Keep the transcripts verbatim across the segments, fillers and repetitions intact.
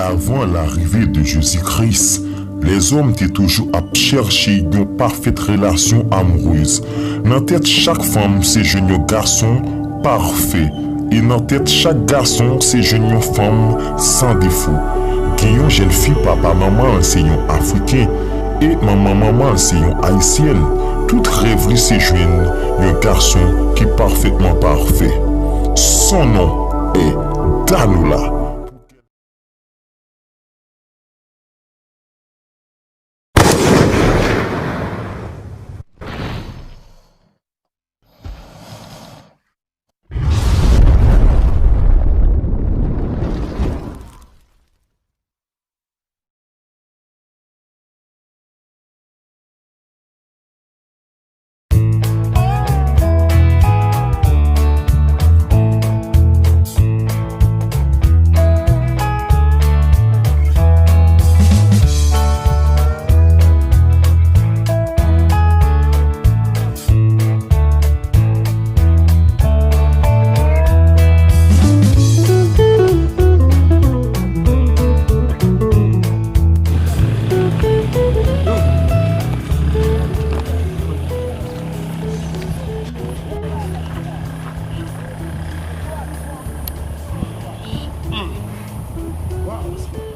Avan larive de Jezi Kris, lèzòm te toujou ap chèche yon pafèt relasyon amourèz. Nan tèt chak fanm, se jwenn yon gason pafè. E nan tèt chak gason, se jwenn yon fanm san defo. Gen yon jèn fi papa manman l se yon Afriken, e manman manman l se yon Ayisyèn. Tout rèv li se jwenn yon gason ki pafètman pafè. Son non è Danola.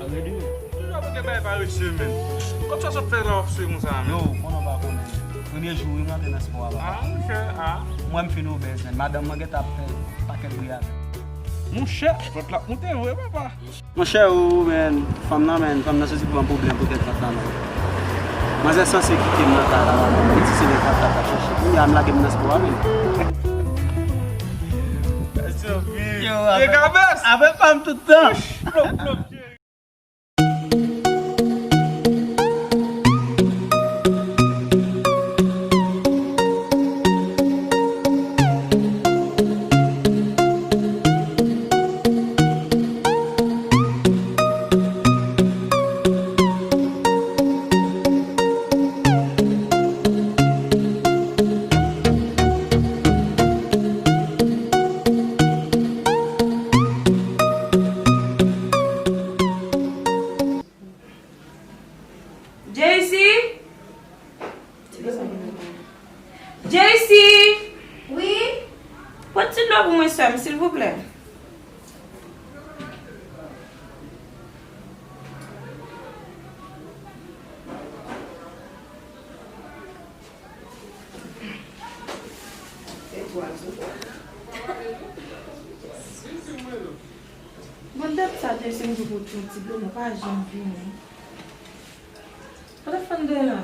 Toujou ap gen bagay parese, menn. Kòmsi w sot fè la w ap swe konsa, menn. Yo, konnen w pa konnen. Premye jou wi m rantre nan spò a, papa. Ah, monchè, ah. Mwen m fin obèz, menn. Madanm mwen gentan ap fè pakèt bri avè m. Monchè, vant la ap moute vre, papa. Monchè, o, menn, fanm nan, menn, fanm nan soti pou ban m pwoblèm pou tèt vant la, menn. Manzè sanse kite m nan kay la, menn. Li di se lè vant la t ap chache. Kounye a m lage m nan spò a, menn. Yo, avè, avè fanm tout tan. Jaycee? Jaycee! Wi? Pot ti dlo pou mwen, sè m, silvouplè. Bon, dat sa te se yon jou pou ti dlo, mwen pa janm vini. Sa w t ap fè anndan la?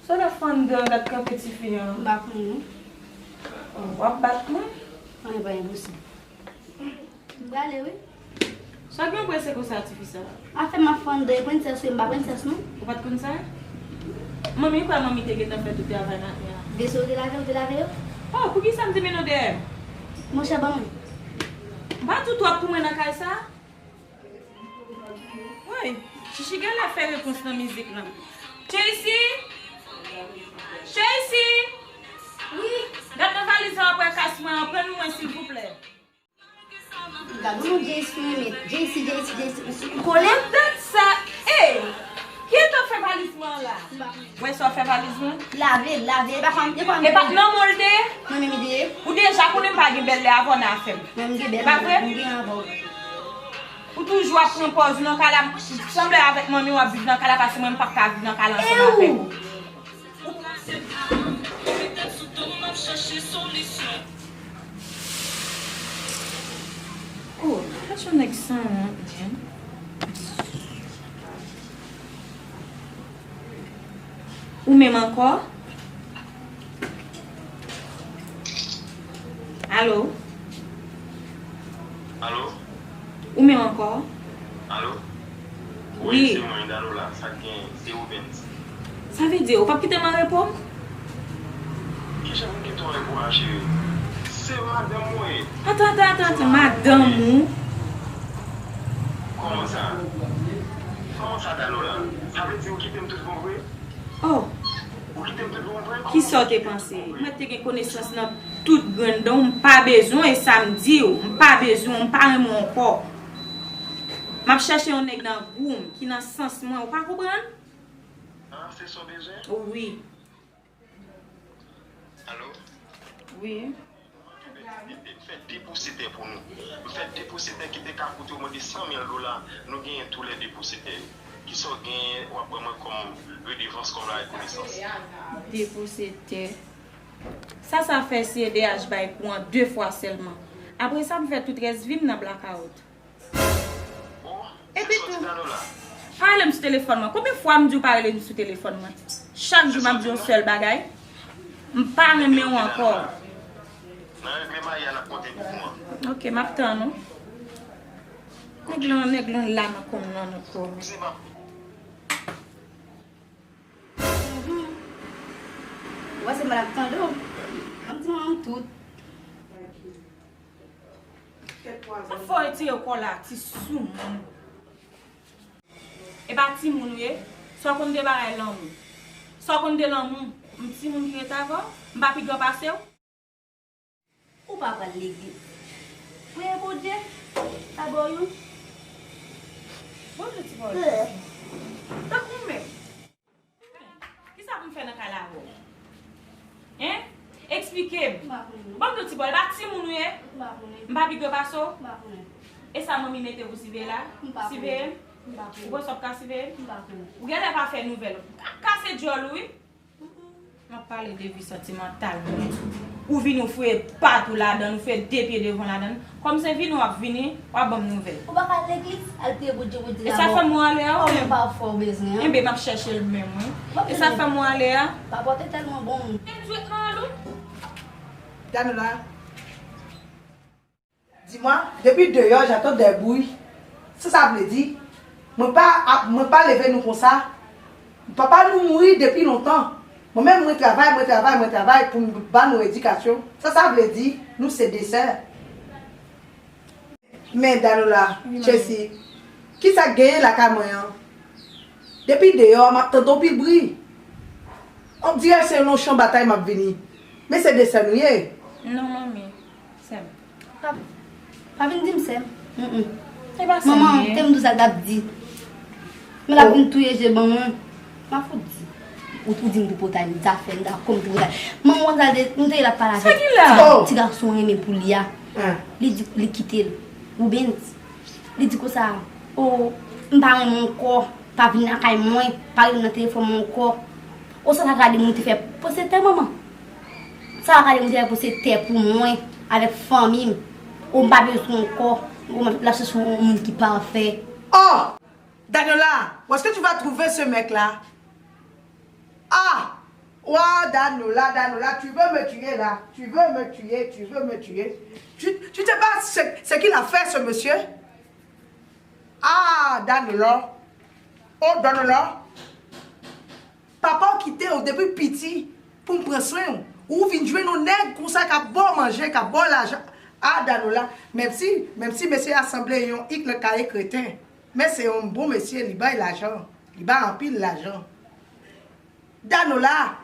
Sa w t ap fè anndan, gad kanpe tifi an? M pa konnen. Oh, w ap bat mwen? Anyen pa enposib. M prale, wi. Sa gen prese konsa, tifi sa? Afè m ap fè anndan, e prensès, wi, m pa prensès, non. Ou pa t konn sa? Manmi, kwè manmi te gentan fè tout travay nan kay la. Vese ou te lave, ou te lave yo? Oh, poukisa m te mennen w dèyè m? Monchè, ban mwen. M pa di w twòp pou mwen nan kay sa? Woy, Chichi genlè fè repons nan mizik lan. Jaycee! Jaycee! Wi? Gad nan valiz lan apre kas mwen an, pran l mwen silvouplè. Gad yon Jaycee, men Jaycee, Jaycee, Jaycee, ou, ou kole? Dat sa, ey! Kiyès k ap fè valiz mwen an la? M pa konnen. Wè sa w fè valiz mwen? Lave, lave, e pa fanm, e pa fanm. E pa nan mwen l te ye? Mwen menm li te ye. Ou deja konnen m pa gen bèl lè avè w nan afè m. Mwen m gen bèl, pa vre? M gen avè w. Ou toujou ap pran pòz ou nan kay la, sanble avèk manmi w ap viv nan kay la, paske mwen m p ap ka viv nan kay la ansanm avèk ou. Oh, gad yon nèg sanwont, menn. Ou menm ankò? Alo? Alo? Ou menm ankò? Alo? Wi. Wi, se mwen, Danola. Sa k gen? Se Rubens. Sa vle di, ou p ap kite m an repo m? Kijan pou m kite w an repo a, cheri? Se madanm mwen. Atann, atann, atann, atann, madanm ou? Kòman sa? Kòman sa, Danola? Sa vle di ou kite m tout bon vre? Oh! Ou kite m tout bon vre? Kisa w te panse? Mwen te gen konesans nan tout grenn dan w, m pa bezwen w, e sa m di w, m pa bezwen w, m pa renmen w ankò. M ap chèche yon nèg nan gou m, ki nan sans mwen, ou pa konprann? Ah, se sa w bezwen? Wi. Alo? Wi. M fè de pou sèt pou nou. M fè de pou sèt ki te ka koute w mande san mil dola. Nou genyen tou lè de pou sèt. Kisa w genyen, w ap ban mwen kòm redevans, kòm larekonesans? De pou sèt. Sa, sa fè C D H bay kouran de fwa sèlman. Apre sa, m fè tout rès vi m nan blakawout. Epi tou, pa rele m sou telefòn mwen. Konbyen fwa m di w pa rele m sou telefòn mwen? Chak jou m ap di w yon sèl bagay. M pa renmen w ankò. Ok, m ap tann ou. Nèg lan, nèg lan la nan kòm nan ankò. Ou wè se mal ap tande w. An m di manman m tout. Sa fè w retire kò w la, ti soumoun. E pa timoun ou ye. Sa w konn de bagay lanmou. Sa w konn de lanmou. M timoun ki ret avè w. M pa pi gran pase w. Ou pa pral legliz. Priye Bondye. Sa ba w youn. Bonjou, ti bòy. Tankou w menm. Kisa pou m fè nan kay la avè w? Hein? Eksplike m. M pa konnen. Ban m di w, ti bòy, e pa timoun ou ye? M pa konnen. M pa pi gran pase w? M pa konnen. E sa manmi mete pou siveye la? M pa konnen. Siveye m? M pa konnen. Ou panse w ap ka siveye m? M pa konnen. Ou genlè pa fè nouvèl. Ou ap kase djòl ou, wi. M ap pale de vi santimantal mwen. Ou vini ou fouye pat ou ladan l, ou fè de pye devan ladan l. Kòm se vini w ap vini, w ap ban m nouvèl. Ou pa ka al legliz, al priye Bondye, Bondye. E sa fè m ale a ou menm? Kòm ou pa fè w bezwen an. Enben, m ap chèche l menm, wi. E sa fè m ale a? Pa pote tèlman bon. E dwèt nan al ou? Danola. Dis-moi, depuis dehors, j'entends des bruits. Sa sa vle di? Mwen pa ap, mwen pa leve nou konsa. Papa nou mouri depi lontan. Mwen menm, mwen travay, mwen travay, mwen travay pou m ba nou edikasyon. Sa sa vle di? Nou se de sè. Men Danola, Chesi, kisa k genyen lakay mwen an? Depi deyò a, m ap tande yon pil bri. On dirè se nan yon chan batay m ap vini. Men se de sè nou ye. Non, manmi. Sè m. Pa, pa vin di m sè m. Mm, mm. E pa sè m manman, ye. Te m di w sa l t ap di. Men l ap vin touye je ban mwen. M a fout di. Ou, ou di m tripotay, m zafè, m dakò m tripotay. Manman w sa de, m te la pale avèk ti, ti gason renmen pou li a. Li di, li kite l. Oubyen li di konsa, o, m pa renmen w ankò, pa vin lakay mwen, pa rele m nan telefòn mwen ankò. O, sa, sa gade moun te fè pwosete manman. Sa gade moun te fè pwosete pou mwen, avèk fanmi m. O, m pa bezwen w ankò. O, l ap chèche yon moun ki pafè. Oh! Danola, où est-ce que tu vas trouver ce mec-là? Ah! Wa, Danola, Danola, tu veux me tuer là. Tu veux me tuer, tu veux me tuer. Tu, tu sais pas ce, ce qu'il a fait, ce monsieur? Ah, Danola. Oh, Danola. Papa w kite w depi piti pou m pran swen w. Ou vin jwenn yon nèg konsa k ap ba w manje, k ap ba w lajan. Ah, Danola. Menm si, menm si mesye a sanble yon ik nan kaye kreten. Men se yon bon mesye, li bay lajan. Li bay anpil lajan. Danola,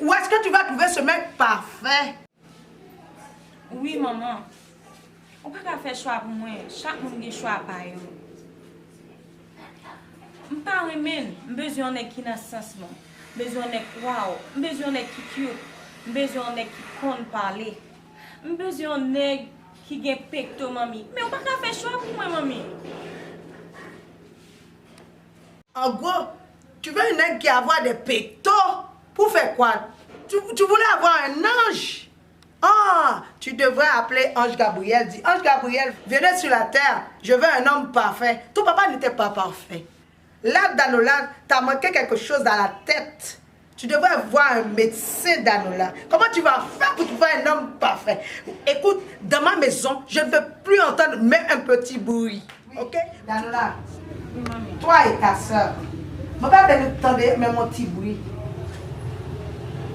où est-ce que tu vas trouver ce mec parfait? Wi, manman. Ou pa ka fè chwa pou mwen. Chak moun gen chwa pa yo. M pa renmen l. M bezwen yon nèg ki nan sans mwen. M bezwen yon nèg wow. M bezwen yon nèg ki cute. M bezwen yon nèg ki konn pale. M bezwen yon nèg ki gen pekto, manmi. Men ou pa ka fè chwa pou mwen, manmi. En gros, tu veux un nèg qui a avoir des pectos pour faire quoi? Tu, tu voulais avoir un ange? Ah, tu devrais appeler Ange Gabriel. Dis, Ange Gabriel, venez sur la terre. Je veux un homme parfait. Ton papa n'était pas parfait. Là, Danola, t'as manqué quelque chose dans la tête. Tu devrais voir un médecin, Danola. Comment tu vas faire pour trouver un homme parfait? Écoute, dans ma maison, je ne veux plus entendre même un petit bruit. Ok? Danola, toi et ta sœur, mwen pa vle nou tande menm yon ti bri.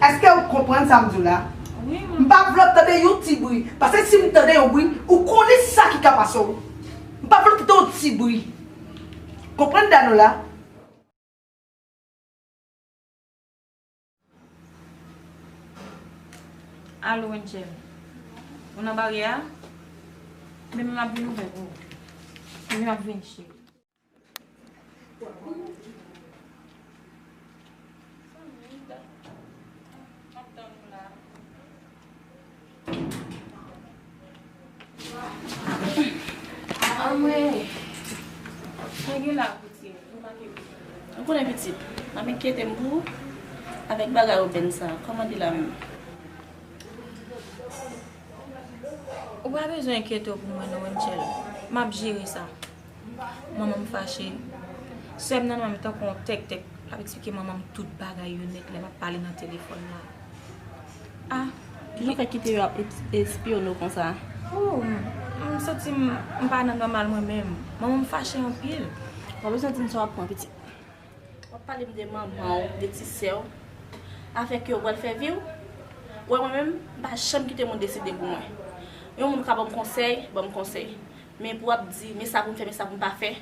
Èske ou konprann sa m di w la? M pa vle w tande yon ti bri. Paske si m tande yon bri, ou konnen sa ki ka pase w. M pa vle w tande yon ti bri. Konprann, Danola? Alo, Angel. Ou nan baryè a? Men m ap vin ouvè pou ou. Wi, m ap vini, cheri. Anmwey. Sa gen la, pitit? Ou pa gen pitit? Ou konnen, pitit, m ap enkyete m pou ou avèk bagay obèn sa. Kòman li la menm? Ou pa bezwen enkyete w pou mwen non, Wenchel. M ap jere sa. Manman m fache. Sè m nan men m tankou yon tèktèk. L ap eksplike manman m tout bagay yo nèt lè m ap pale nan telefòn la. Ah, Kijan w fè kite yo ap es- espyone w konsa? Oh, m, m santi m, m pa nan nòmal mwen menm. Manman m fache anpil. W pa bezwen di m sa w ap pran, pitit. W ap pale m de manman w, de ti sè w. Avèk yo, w pral fè vi w. Ou wè mwen menm, m pa janm kite moun deside pou mwen. Yon moun ka ban m konsèy, ban m konsèy. Men pou w ap di, men sa pou m fè, men sa pou m pa fè.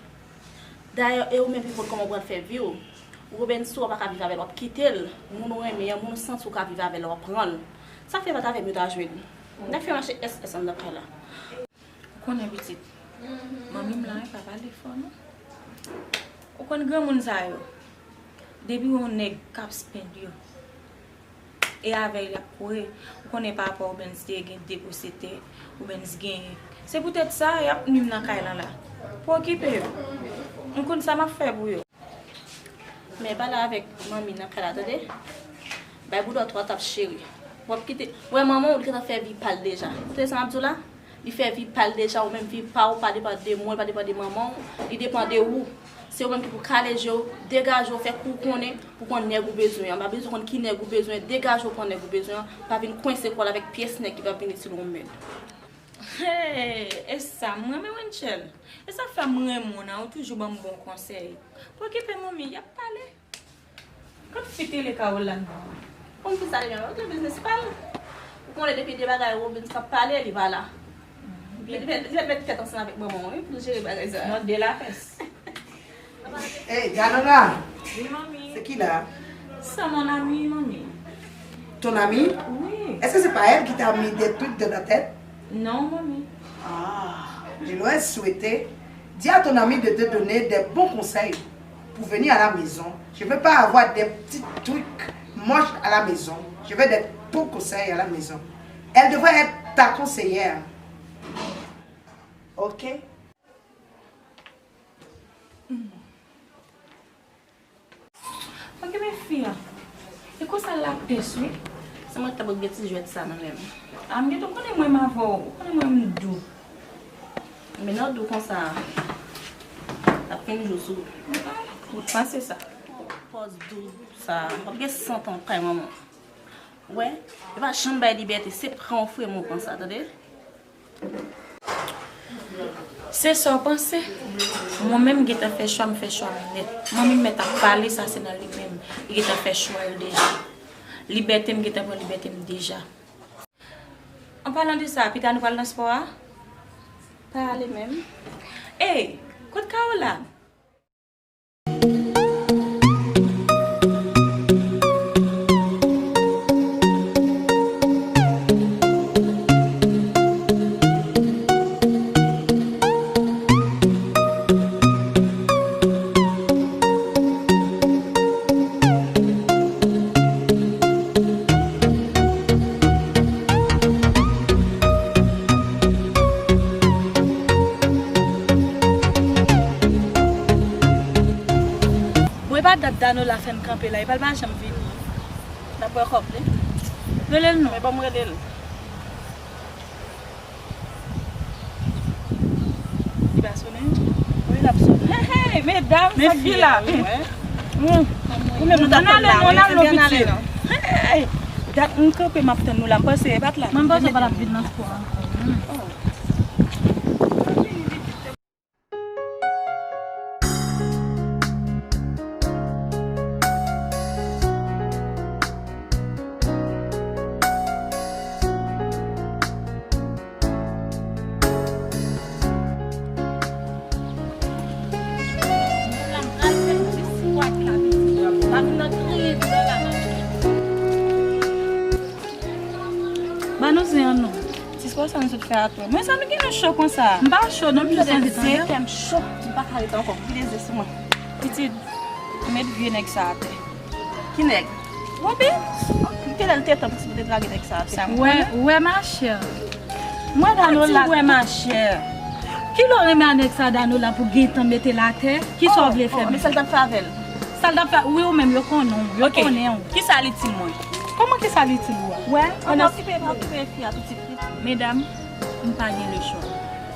Dayè, e ou menm ki konn kòman w pral fè vi w. Robens tou, w pa ka viv avè l, w ap kite l. Moun ou renmen an, moun ou santi w ka viv avè l, w ap pran l. Sa fè pa t avè m yo ta jwenn. N ap fè mache S S anndan kay la. Ou konnen pitit, manmi m la, pa pale fò non. Ou konn granmoun sa yo, depi yon nèg k ap spank yo, e avè l y ap kouri. Ou konnen papa Obens te gen de pwosete, Obens genyen. Se poutèt sa y ap nwi m nan kay lan la. Pa okipe yo. M konn sa m ap fè pou yo. Men pale avèk manmi nan kay la, tande. Bay boudò twa tap, cheri. W ap kite, w wè manman w, li gentan fè vi pa l deja. Ou tande sa m ap di w la? Li fè vi pa l deja, ou menm vi pa w pa depann de mwen, li pa depann de manman w, li depann de ou. Se ou menm ki pou kale je w, degaje w, fè kou w konnen pou konn nèg ou bezwen an. M pa bezwen konn ki nèg ou bezwen, degaje w pran nèg ou bezwen an, pa vin kwense kò w avèk pyès nèg ki p ap vin itil ou menm. Hey, e sa m renmen Wenchel. E sa fè m renmen w nan, ou toujou ban m bon konsèy. Pa okipe manmi, y ap pale. Kot fi tele Caroline nan? Konn ki sa li menm, ok, biznis pa l. Ou konnen depi de bagay Robens k ap pale, li pa la. Li, li, li mèt met tèt ansanm avèk manman w, wi, pou l jere bagay sa. Non, de la pès. Hey, Danora! Wi, manmi. Se ki la? C'est mon ami, manmi. Ton ami? Oui. Est-ce que c'est pas elle qui t'a mis des trucs dans la tête? Non, manmi. Ah, je lui ai souhaité, dis à ton ami de te donner des bons conseils pour venir à la maison. Je veux pas avoir des petits trucs moches à la maison. Je veux des bons conseils à la maison. Elle devrait être ta conseillère. Ok? Ok, men fi a. E konsa l ap pès, wi. Se mwen ki ta pral gen ti jwèt sa nan men m. A, m gentan konnen mwen m avè w. Ou konnen mwen m dou. Men nan dou konsa, l ap fin jou sou ou. Ou t panse sa? Pòz dou sa. W ap gen san tan kay manman w. Wè, yo pa janm bay libète, se pran w fremen w pran sa, tande? Se sa w panse? Mwen menm, m gentan fè chwa, m fè chwa m nèt. Manmi m mèt ap pale, sa se nan li menm. Li gentan fè chwa l deja. Libète m, gentan pran libète m deja. An palan de sa, pita nou pral nan spò a? Pa ale menm. Ey, kot Caroline? Bon, e pa dat Danola fè n kanpe la, epi l pa janm vini. N ap wè kòb li. Rele l non. Men ban m rele l. Li pa sonnen? Wi, l ap sonnen. Hey, hey, medam, sa k gen la? Men fi a, wi, mwen. Ou menm nou t ap tann la, wi, nou ale non, pitit. Hey, dat m kanpe, m ap tann nou la. M panse e pa t la. Mwen, m panse w pa t ap vin nan spò a ankò. Ba nou zen an non. Ti Wè sa nou sot fè atò. Mwen sa nou gen nou cho konsa. M pa cho non, m jis anvi tande. Kè m cho, m pa ka ret ankò. Vide zye sou mwen. Pitit, met vye nèg sa atè. Ki nèg? Wobi. Ki lè l te tan pou ti pou te lage nèg sa atè? Wè, wè machè. Mwen Danola. Wè machè. Ki lè w renmen a nèg sa Danola pou gentan mete l atè? Ki sa w vle fè menm? Men sa l t ap fè avè l. Sa l t ap fè, wi ou menm yo konnen w, yo konnen w. Kisa l itil mwen? Kòman kisa l itil ou a? Wè, pa okipe, pa okipe fi a tout ti Medam, m pa gen lechwa.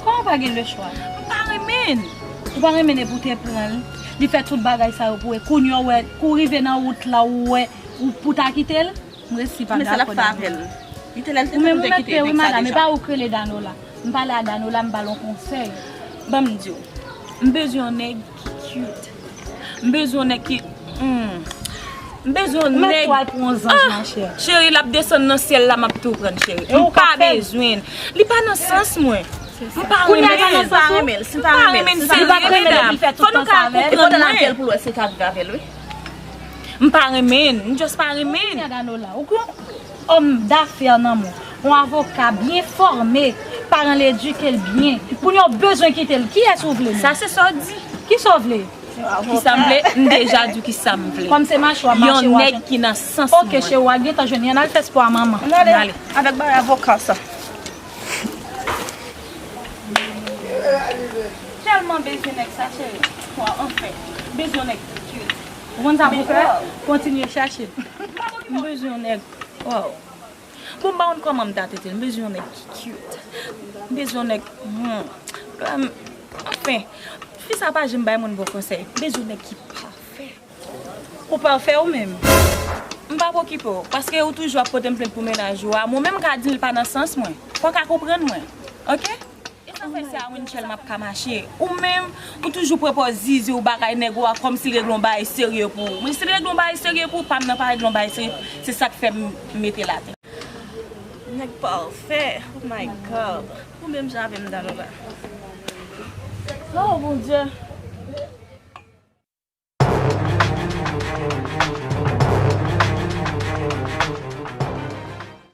Kòman w pa gen lechwa? M pa renmen l. Ou pa renmen l epi w te pran l. Li fè tout bagay sa yo pou ou. E kounye a w wè, kou w rive nan wout la, ou wè, ou pou ta kite l. M resi pa dakò Danola. Ou menm ou mèt peye wi madam, e pa ou k rele Danola. M pale a Danola, m ba l yon konsèy. Ban m di w, m bezwen yon nèg ki cute. M bezwen yon nèg ki, hmm. M bezwen yon nèg. Ou mèt pral pou yon zanj, machè. Cheri, l ap desann nan syèl la, m ap tou pran l, cheri. M pa bezwen l. Li pa nan sans mwen. M pa renmen l. Si m pa renmen l, si m pa renmen l, si m pa renmen l, li fè tout tan sa avè l. Fò nou ka konprann mwen. L ap fè l pou l wè si l ka viv avè l, wi. M pa renmen l. M just pa renmen l. Kounye a Danola, ou gen yon òm dafè nan men w, yon avoka byen fòme, paran l edike l byen. Kounye a w bezwen kite l. Kiyès ou vle menm? Sa se sa w di. Kisa w vle? Kisa m vle? M deja di w kisa m vle. Kòm se mache w ap mache w ap. Yon nèg ki nan sans mwen. Oke, cheri, w a gentan jwenn li. Ann al fè spò a manman. Ann ale. Ann ale. Avèk bagay avoka sa. Tèlman bezwen nèg sa, cheri. Waw, anfen. Bezwen nèg ki cute. Ou konn sa pou fè? Kontinye chache. M bezwen yon nèg. Waw. Bon, m pa konn kòman m ta trete l. M bezwen yon nèg ki cute. M bezwen yon nèg, hmm, um, anfen, fi sa pa janm bay moun bon konsèy. M bezwen yon nèg ki pafè. Ou pafè ou menm? M p ap okipe w, paske ou toujou ap pote m plent pou mennaj ou a. Mwen menm m ka di l pa nan sans mwen. Fò w ka konprann mwen. Oke? E sa fè se a Winchell m ap ka mache. Ou menm, ou toujou pran pòz zizi w bagay nèg ou a kòmsi l regle yon bagay serye pou ou. Men si l regle yon bagay serye pou ou, pa m nan pa regle yon bagay serye pou ou. Se sa k fè m mete l atè. Nèg pafè, oh my God. Ou menm jan avè m Danola. Oh Bondye.